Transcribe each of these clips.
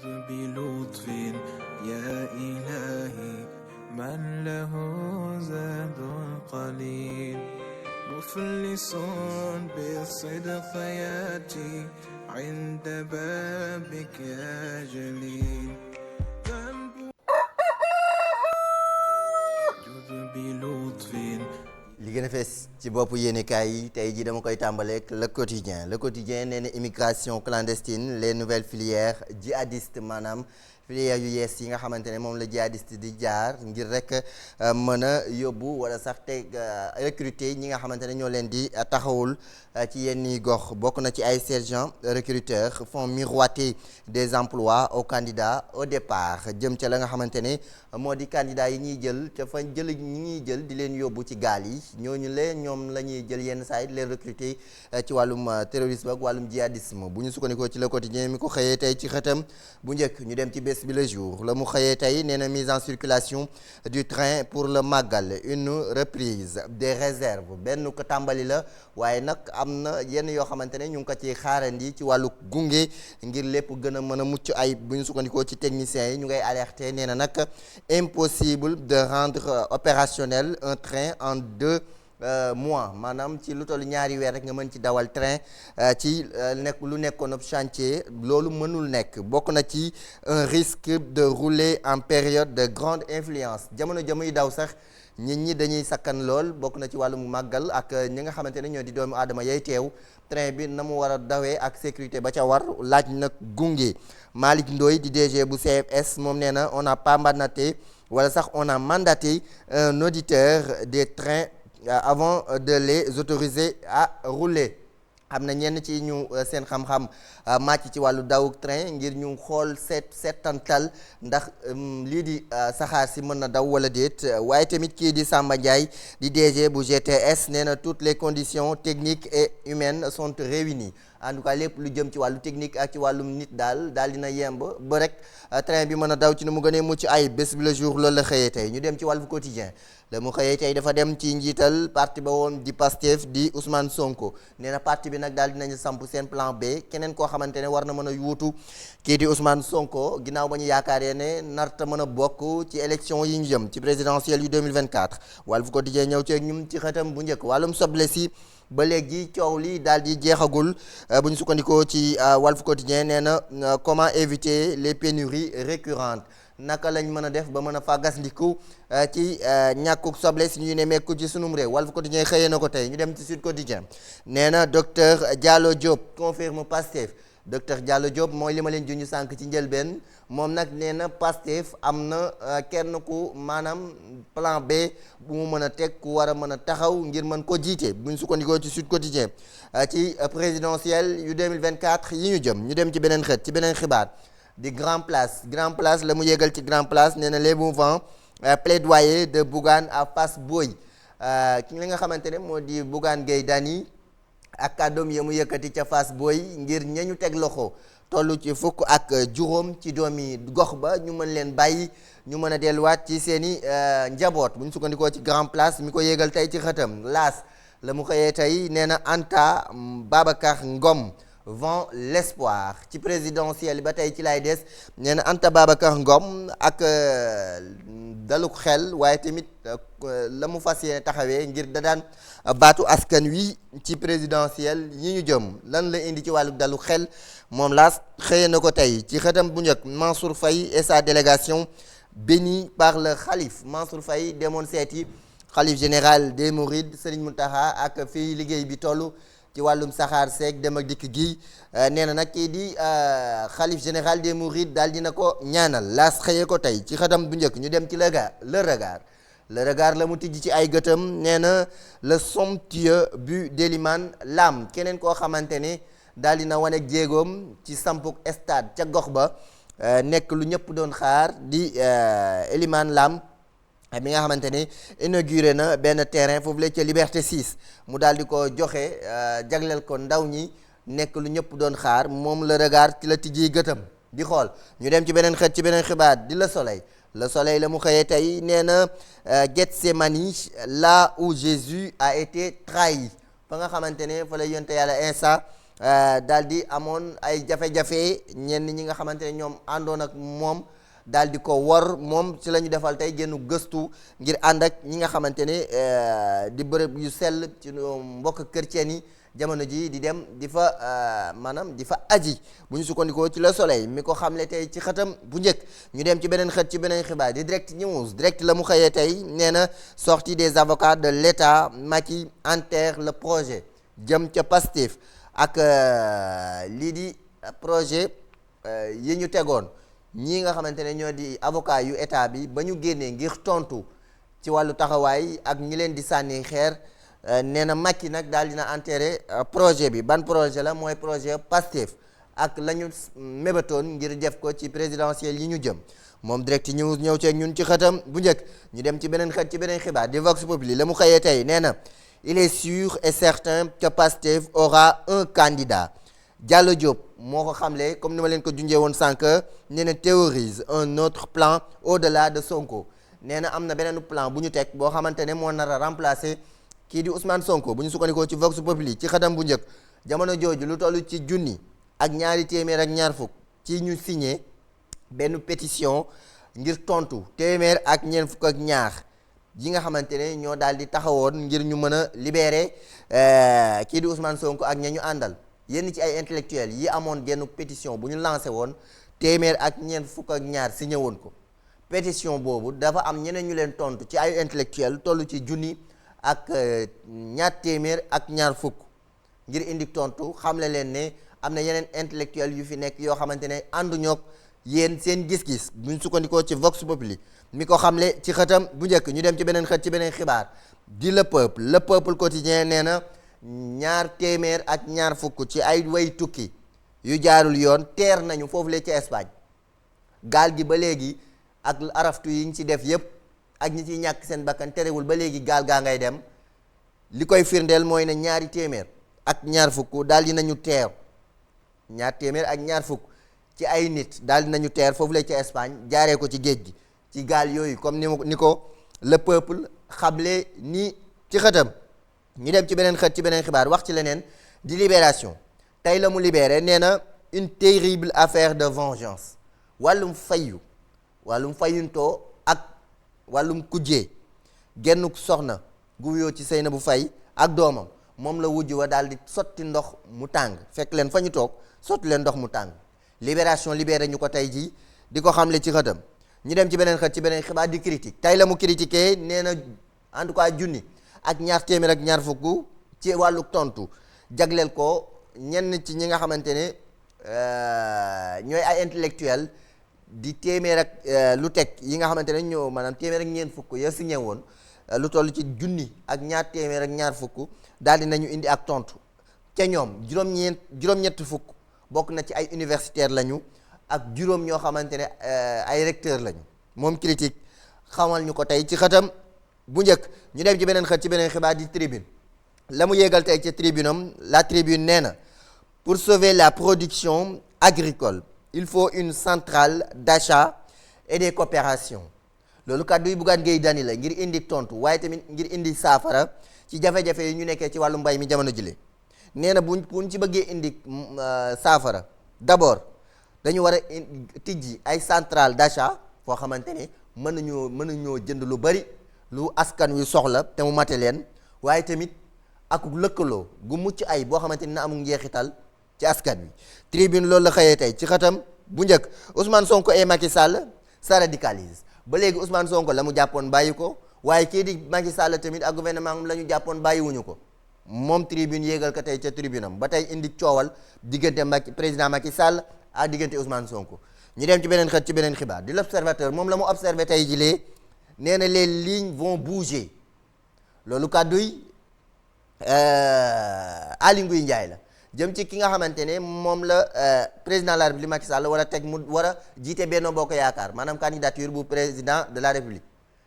بلطف يا إلهي من له زاد قليل مفلس بالصدق ياتي عند بابك يا جليل بلطف li gën a fees ci boppu yéenekaay yi tey jii dama koy tàmbaleek le quotidien nee na immigration clandestine les nouvelles filières djihadistes maanaam filières yu yees yi nga xamante ne moom la djihadiste di jaar ngir rek mën a yóbbu wala sax te recruter ñi nga xamante ne ñoo leen di taxawul ci yenn gox bokk na ci ay sergents recruteurs font miroiter des emplois aux candidats au départ jëm ca la nga xamante ne moo di candidats yi ñuy jël ca fa jël ñi ñuy jël di leen yóbbu ci gaal yi ñooñu leen ñoom la ñuy jël yenn saa yi di leen recruter ci wàllum terrorisme ak wàllum djihadisme bu ñu sukkandikoo ci le quotidien mi ko xëyee tey ci xëtam bu njëkk ñu dem ci bés bi le jour la mu xëyee tey nee na mise en circulation du train pour le Magal une reprise des réserves benn ko tàmbali la waaye nag am na yenn yoo xamante ne ñu ngi ko ci xaarandi ci wàllu gunge ngir lépp gën a mën a mucc ay bu ñu sukkandikoo ci techniciens yi ñu ngay alerter nee na nag impossible de rendre opérationnel un train en 2 mois maanaam ci lu toll ñaari weer rek nga mën ci dawal train ci lu nekkoon ab chantier loolu mënul nekk bokk na ci un risque de rouler en période de grande influence jamono jamuy daw sax nit ñi dañuy sakkan lool bokk na ci wàllum màggal ak ñi nga xamante ne ñoo di doomu aadama yay teew train bi na mu war a dawee ak sécurité ba ca war laaj nag gunge Malick Ndoye di DG bu CFS moom nee na on a pas mandaté wala sax on a mandaté un auditeur des trains avant de les autoriser à rouler am na ñenn ci ñu seen xam-xam màcc ci wàllu dawuk train ngir ñu xool seetantal ndax lii di saxaar si mën na daw wala déet waaye tamit kii di Samba Ndiaye di DG bu GTS nee na toutes les conditions techniques et humaines sont réunies en tout cas lépp lu jëm ci wàllu technique ak ci wàllum nit daal dina yemb ba rek train bi mën a daw ci nu mu gënee mucc ay bés bi le jour loolu la xëyee tey ñu dem ci Walf Quotidien la mu xëyee tey dafa dem ci njiital parti ba woon di Pastef di Ousmane Sonko nee na parti bi nag daal dinañu samp seen plan B keneen koo xamante ne war na mën a wuutu kii di Ousmane Sonko ginnaaw ba ñu yaakaaree ne narta mën a bokk ci élection yi ñu jëm ci présidentielle yu 2024 Walf Quotidien ñëw ci ñum ci xëtam bu njëkk wàllum soble si ba léegi coow li daal di jeexagul bu ñu sukkandikoo ci Walf Quotidien nee na comment éviter les pénuries récurrentes naka lañ mën a def ba mën a fàggasndiku ci ñàkkuk soble si ñuy nemmeeku ci sunum réew Walf Quotidien xëyee na ko tey ñu dem ci Sud Quotidien nee na docteur Diallo Diop confirme Pastef docteur Diallo Diop mooy li ma leen junj sànq ci njëlbeen moom nag nee na Pastef am na kenn ku maanaam plan B bu mu mën a teg ku war a mën a taxaw ngir mën ko jiite bu ñu sukkandikoo ci Sud Quotidien ci présidentielle yu 2024 yi ñu jëm ñu dem ci beneen xët ci beneen xibaar di grand place la mu yégal ci grand place nee na les mouvements plaidoyer de Bougane à Fass Boye ki li nga xamante ne moo di Bougane Gueye Dany ak kàddoom ya mu yëkkati ca Fass Boye ngir ñañu teg loxo toll ci fukk ak juróom ci doomi gox ba ñu mën leen bàyyi ñu mën a delluwaat ci seeni njaboot bu ñu sukkandikoo ci grand place mi ko yégal tey ci xëtam laas la mu xëyee tey nee na Anta Babacar Ngom vent l'espoir ci présidentielle ba tey ci lay des nee na Anta Babacar Ngom ak daluk xel waaye tamit la mu fas yéene taxawee ngir da daan baatu askan wi ci présidentielle yi ñu jëm lan la indi ci wàllu daluk xel moom laas xëyee na ko tey ci xëtam bu njëkk Mansour Faye et sa délégation bénie par le xalif Mansour Faye demoon seeti xalif général des Mourides Serigne Mountakha ak fii liggéey bi toll ci wàllum saxaar seeg dem ak dikk gi nee na nag kii di xalif général des Mourides daal dina ko ñaanal laas xëyee ko tey ci xëtam bu njëkk ñu dem ci le regard la mu tijji ci ay gëtam nee na le somptueux but d'Elimane Lam keneen koo xamante ne daal dina wane jéegoom ci sampuk stade ca gox ba nekk lu ñëpp doon xaar di Elimane Lam mi nga xamante ni inauguré na benn terrain foofu la ca Liberté 6 mu daal di ko joxe jagleel ko ndaw ñi nekk lu ñëpp doon xaar moom le regard ci la tijji gëtam di xool ñu dem ci beneen xët ci beneen xibaar di le soleil la mu xëyee tey nee na Gethsémani là où Jésus a été trahi fa nga xamante ne fa la yonte yàlla Insa daal di amoon ay jafe-jafe ñenn ñi nga xamante ne ñoom àndoon ak moom daal di ko war moom ci la ñu defal tey génn gëstu ngir ànd ak ñi nga xamante ne di bërëb yu sell ci mbokk chrétien yi jamono ji di dem di fa maanaam di fa aji bu ñu sukkandikoo ci Le Soleil mi ko xamle tey ci xëtam bu njëkk. ñu dem ci beneen xët ci beneen xibaar di Direct News direct la mu xëyee tey nee na sortie des avocats de l'État, Macky enterre le projet jëm ca Pastef ak lii di projet yi ñu tegoon ñii nga xamante ne ñoo di avocat yu état bi ba ñu génnee ngir tontu ci wàllu taxawaay ak ñi leen di sànni xeer nee na Macky nag daal dina enterrer projet bi ban projet la mooy projet Pastef ak la ñu mébatoon ngir def ko ci présidentielle yi ñu jëm moom Direct News ñëw ceeg ñun ci xëtam bu njëkk. ñu dem ci beneen xët ci beneen xibaar di Vox Populi la mu xëyee tey nee na il est sûr et certain que Pastef aura un candidat. Diallo Diop moo ko xamle comme ni ma leen ko junjee woon sànq nee na théorise un autre plan au-delà de Sonko nee na am na beneen plan bu ñu teg boo xamante ne moo nar a remplacer kii di Ousmane Sonko bu ñu sukkandikoo ci Vox Populi ci xëtam bu njëkk. jamono jooju lu toll ci junni ak ñaari téeméer ak ñaar fukk ci ñu signé benn pétition ngir tontu téeméer ak ñeent fukk ak ñaar yi nga xamante ne ñoo daal di taxawoon ngir ñu mën a libérer kii di Ousmane Sonko ak ña ñu àndal. yenn ci ay intellectuels yi amoon genn pétition bu ñu lancé woon téeméer ak ñeent fukk ak ñaar signé woon ko pétition boobu dafa am ñeneen ñu leen tontu ci ay intellectuels toll ci junni ak ñaar téeméer ak ñaar fukk ngir indi tontu xamle leen ne am na yeneen intellectuels yu fi nekk yoo xamante ne ànduñoo ak yéen seen gis-gis bu ñu sukkandikoo ci Vox Populi mi ko xamle ci xëtam bu njëkk. ñu dem ci beneen xët ci beneen xibaar di Le Peuple quotidien nee na. ñaar téeméer ak ñaar fukk ci ay way tukki yu jaarul yoon teer nañu foofu la ci Espagne gaal gi ba léegi ak araftu yi ñu ci def yépp ak ñi ciy ñàkk seen bakkan terewul ba léegi gaal gaa ngay dem li koy firndeel mooy ne ñaari téeméer ak ñaar fukk daal di nañu teer ñaar téeméer ak ñaar fukk ci ay nit daal di nañu teer foofu la ci Espagne jaaree ko ci géej gi ci gaal yooyu comme ni ko Le Peuple xamle ni ci xëtam. ñu dem ci beneen xët ci beneen xibaar wax ci leneen di Libération tey la mu libéré nee na une terrible affaire de vengeance wàllum fayuntoo ak wàllum kujjee genn soxna gu wuyoo ci Seynabou Faye ak doomam moom la wujj wa daal di sotti ndox mu tàng fekk leen fa ñu toog sotti leen ndox mu tàng Libération libéré ñu ko tey jii di ko xamle ci xëtam. ñu dem ci beneen xët ci beneen xibaar di critique tey la mu critiqué nee na en tout cas junni ak ñaar téeméer ak ñaar fukk ci wàllu tontu jagleel ko ñenn ci ñi nga xamante ne ñooy ay intellectuel di téeméer ak lu teg yi nga xamante ne ñoo maanaam téeméer ak ñeent fukk ya signé woon lu toll ci junni ak ñaar téeméer ak ñaar fukk daal di nañu indi ak tontu ca ñoom juróom-ñett fukk bokk na ci ay universitaire lañu ak juróom ñoo xamante ne ay recteur lañu moom critique xamal ñu ko tey ci xëtam bu njëkk. ñu dem ci beneen xët ci beneen xibaar di Tribune la mu yéegal tey ci Tribune am la Tribune nee na pour sauver la production agricole il faut une centrale d'achat et des coopérations loolu kàddu yi Bougane Gueye Dany la ngir indi tontu waaye tamit ngir indi saafara ci jafe-jafe yi ñu nekkee ci wàllu mbay mi jamono jile nee na buñ ci bëggee indi saafara d'abord dañu war a tijji ay centrale d'achat foo xamante ne mën nañoo jënd lu bari lu askan wi soxla te mu mate leen waaye tamit ak lëkkaloo gu mucc ay boo xamante ni na amul njeexital ci askan wi. Tribune loolu la xëyee tey ci xëtam bu njëkk. Ousmane Sonko et Macky Sall ça radicalise ba léegi Ousmane Sonko la mu jàppoon bàyyi ko waaye kii di Macky Sall tamit ak gouvernement la ñu jàppoon bàyyiwuñu ko moom Tribune yéegal ko tey ca Tribune am ba tey indi coowal diggante président Macky Sall ak diggante Ousmane Sonko. ñu dem ci beneen xët ci beneen xibaar di L'Observateur moom la mu observé tey jilee nee na les lignes vont bouger loolu kàddu yi Aly Ngouille Ndiaye la jëm ci ki nga xamante ne moom la président de la République Macky Sall war a teg mu war a jiite Benno Bokk Yaakaar maanaam candidature bu président de la République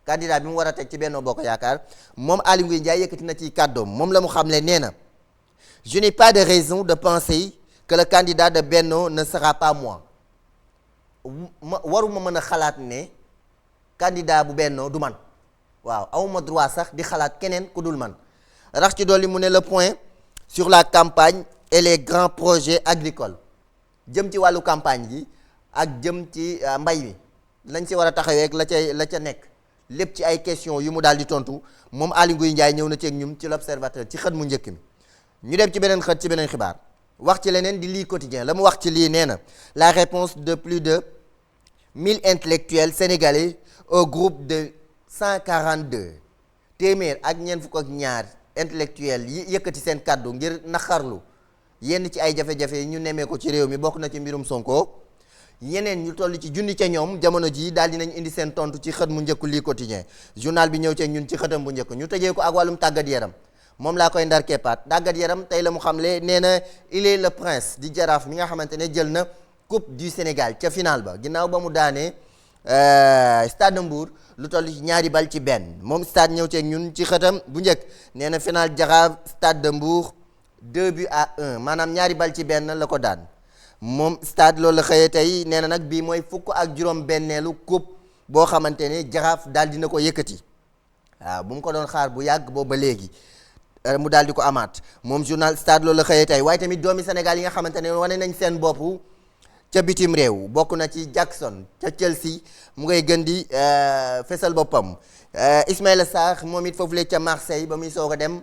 candidat bi mu war a teg ci Benno Bokk Yaakaar moom Aly Ngouille Ndiaye yëkkati na ci kàddoom moom la mu xamle nee na je n'ai pas de raison de penser que le candidat de Benno ne sera pas moi waruma mën a xalaat ne candidat bu Benno du man waaw awma droit sax di xalaat keneen ku dul man rax ci dolli mu ne le point sur la campagne et les grands projets agricoles jëm ci wàllu campagne gi ak jëm ci mbay mi lañ ci war a taxawee ak la ca nekk lépp ci ay questions yu mu daal di tontu moom Aly Ngouille Ndiaye ñëw na ci ak ñun ci l'Observateur ci xët mu njëkk mi. ñu dem ci beneen xët ci beneen xibaar wax ci leneen di lii quotidien la mu wax ci lii nee na la réponse de plus de 1000 intellectuels sénégalais au groupe de 142 téeméer ak ñeent fukk ak ñaar intellectuels yi yëkkati seen kàddu ngir naxarlu yenn ci ay jafe-jafe yi ñu nemee ko ci réew mi bokk na ci mbirum Sonko yeneen ñu toll ci junni ca ñoom jamono ji daal dinañ indi seen tontu ci xët mu njëkku lii quotidien journal bi ñëw ci ñun ci xëtam bu njëkk ñu tëjee ko ak wàllum tàggat yaram moom laa koy ndar keppaat tàggat yaram tey la mu xamle nee na il est le prince di jaraaf mi nga xamante ne jël na coupe du Sénégal ca final ba ginnaaw ba mu daanee Stade de Mbour lu toll ci ñaari bal ci benn moom stade ñëw ceeg ñun ci xëtam bu njëkk nee na final jaraaf Stade de Mbour 2-1 maanaam ñaari bal ci benn la ko daan moom stade loolu la xëyee tey nee na nag bii mooy fukk ak juróom benneelu coupe boo xamante ne jaraaf daal dina ko yëkkati waaw bu mu ko doon xaar bu yàgg boobu ba léegi mu daal di ko amaat moom journal stade loolu la xëyee tey waaye tamit doomi Sénégal yi nga xamante ne wane nañ seen bopp ca bitim réew bokk na ci Jackson ca Chelsea mu ngay gën di fesal boppam Ismaïla Sarr moom it foofu le ca Marseille ba muy soog a dem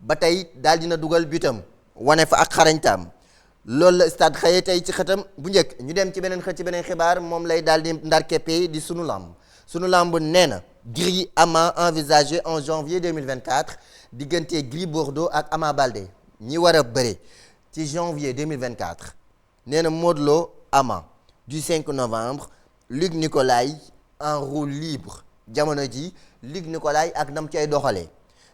ba tey daal dina dugal butam wane fa ak xarañtaam loolu la stade xëyee tey ci xëtam bu njëkk ñu dem ci beneen xët ci beneen xibaar moom lay daal di ndar keppe di sunu lamb nee na Gris Ama envisagé en janvier 2024 diggante Gris Bordeaux ak Ama Baldé ñi war a bëre ci janvier 2024 nee na Modou Lo Ama du 5 novembre Luc Nicolaï en roue libre jamono ji Luc Nicolaï ak nam cay doxalee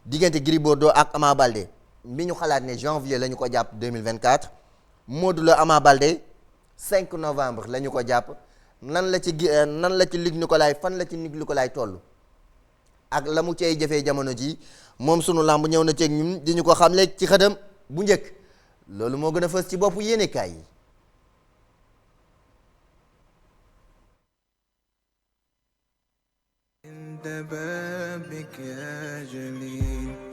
diggante Gris Bordeaux ak Ama Baldé mi ñu xalaat ne janvier la ñu ko jàpp 2024 Modou Lo Ama Baldé 5 novembre la ñu ko jàpp nan la ci Luc Nicolaï fan la ci Luc Nicolaï toll ak la mu cay jëfee jamono ji moom sunu lamb ñëw na ceeg ñun di ñu ko xam léegi ci xëtam bu njëkk loolu moo gën a fës ci boppu yéenekaay yi. عند بابك يا جليل